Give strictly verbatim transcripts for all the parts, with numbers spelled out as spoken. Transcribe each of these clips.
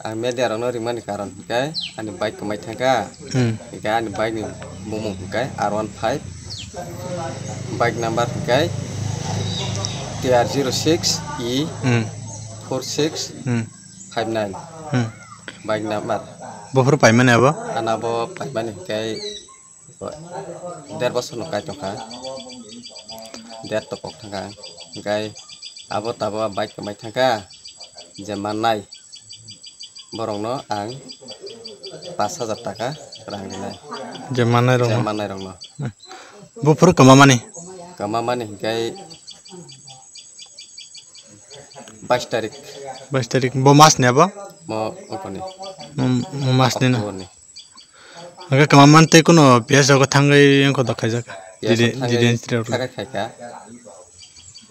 Ang media rokno ringmani karon hwnkhe ani bike kwmai thangkha. Hmm. Hwnkhe ani bike ni bumung hwnkhe R one five, bike number hwnkhe T R zero six E Hmm. four six Hmm. five nine. Hmm. Bike number. Buphuru paimani abo? Ana bo paimani hwnkhe Der bosor no kai tongkha. Der to kok thangkha. Hwnkhe abo tabo bike kwmai thangkha. Je mannai borokno ang pash hajar taka rang rinai. Je mannai rok Je no? Mannai rokno. Buphuru kwmamani? Kwmamani hwnkhe bais tarik. Bais tarik. Bo mas ni abo? Mo okoni. Mo, mo mas ni no? October ni. Hwnkhe kwmamani tei kuno P S rok thangwi wngkha da khaijak. P S rok Jide-, thangwi jide entry rok. Thangwi khaikha.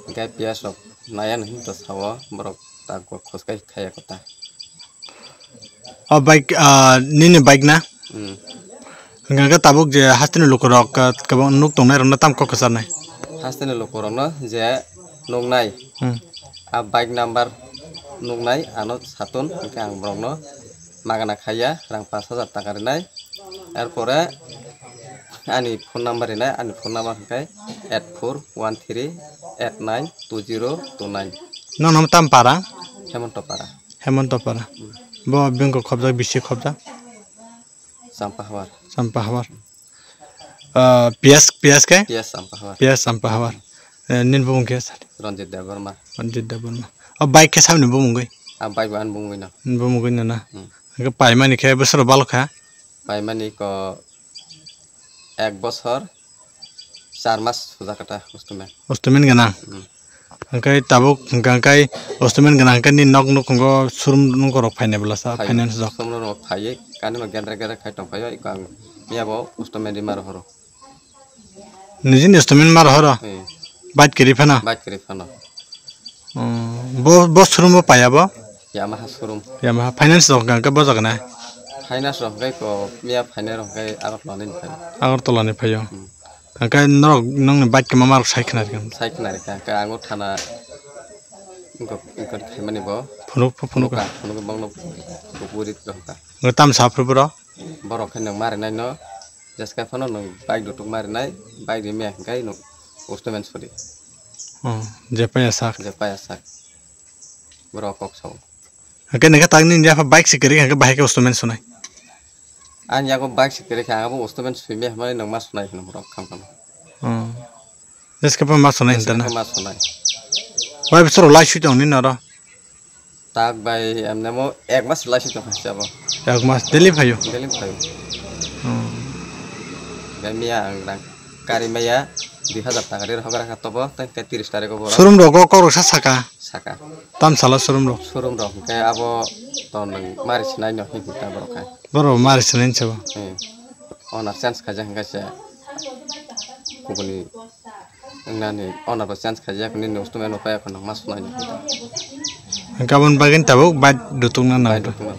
Hwnkhe P S rok naya no hinwi to sao borok tak bo khoskai khaiya kota. O bike, ah, nini bike na? Hmm. Hwnkhe tabuk je hasteni lukurok, ah, kwbang nuk tongnai rokno tam kok kwcharnai? Hasteni lukurokno je nuknai. Hmm. A bike number nuknai ano satun, hwnkhe ang borokno magana khaiya, rang pash hajar taka rinai. Erpore ani phone number rinai, ani phone number hwnkhe eight four one three eight nine two zero two nine. Nono tam para? Hemonto para. Hemonto para. Hmm. Bo bengko khobjak, bisi khobjak? Champa Hawar. Champa Hawar. Ah, P S, P S ke? P S Champa Hawar. P S Champa Hawar. Eh, nin bumung ke sir? Ranjit Debbarma. Ranjit Debbarma. O bike ke sabni bumung goi? A bike bo ani bumung goi no. Bumung goi no na. Hmm. Hwnkhe paimani khe bwswro balo kha? Paimani ko ek bosor char mas sujakha ta ostomen. Ostomen gwnang. Hmm. Hwnkhe tabuk hwnkha hwnkhe ostomen gwnang hwnkhe ni nok nukhungo showroom nungkhorok phainai bwlasa Phaio. Finance rok. Showroom rok phaiwi kanima gendra gendra khai tongphaio, iko ang miyabo ostomen ri ma rohoro. Nijini ostomen ma rohoro? Eh. Bike kwrwi phano? Bike kwrwi phano. Oh, bo, bo showroom bo paiya bo? Yamaha showroom. Yamaha finance rok hwnkha hwnkhe bo jaga na? Finance rok hwnkhe ko miya phainai rok hwnkhe Agartala ni phai. Agartala ni phaio. Hmm. Hwnkhe norok nongni bike kwma ma rok sai khna rikha? Sai khna rikha, hwnkhe ang o thana wngkha, wngkha khaimani bo. Phunuk, phunuk. Phunukha, phunukha bangno kupuri rok hwnkha. Hwnkhe tam sa phuru boro? Borok khe nwng marinai no, jeska phano nwng bike dutuk marinai, bike rimya hwnkhe nwng ostomen sori. Oh, je paya sak. Je paya sak. Borok kok sao. Hwnkhe nokha tak nini yapha bike se kwrwi hwnkhe bahai khe ostomen sunai? Ani yago bike se kwrwi kha, ang abo ostomen sui maya hwnmani nwng ma sunai hwno borok khamkha. Oh. Jeska phano ma sunai hinta na? Jeska phano ma sunai. Wai bwswk rok lai sui tong nini oro? Tak bai, em, nemo ek mas lai sui tong kha abo. Ek mas daily phaio? Daily phaio. Hmm. Bai miya ang rang kari maya dui hazar taka ri rohok rakha tobo, tei hwnkhe tris tarikh o borok. Showroom rogo kok rok sa saka? Saka. Tam sala showroom rok? Showroom rok hwnkhe abo to nwng mari sinai no hwnkhe ta borok khe. Borok mari sinai se bo? Hmm. Owner change khaijak hwnkhe se kubuni Wngnani owner bo change khaijak, nini customer no paiya kheno mas nai. Hwnkhe aboni bagwi tabuk bike dutukna nang. Bike dutukna.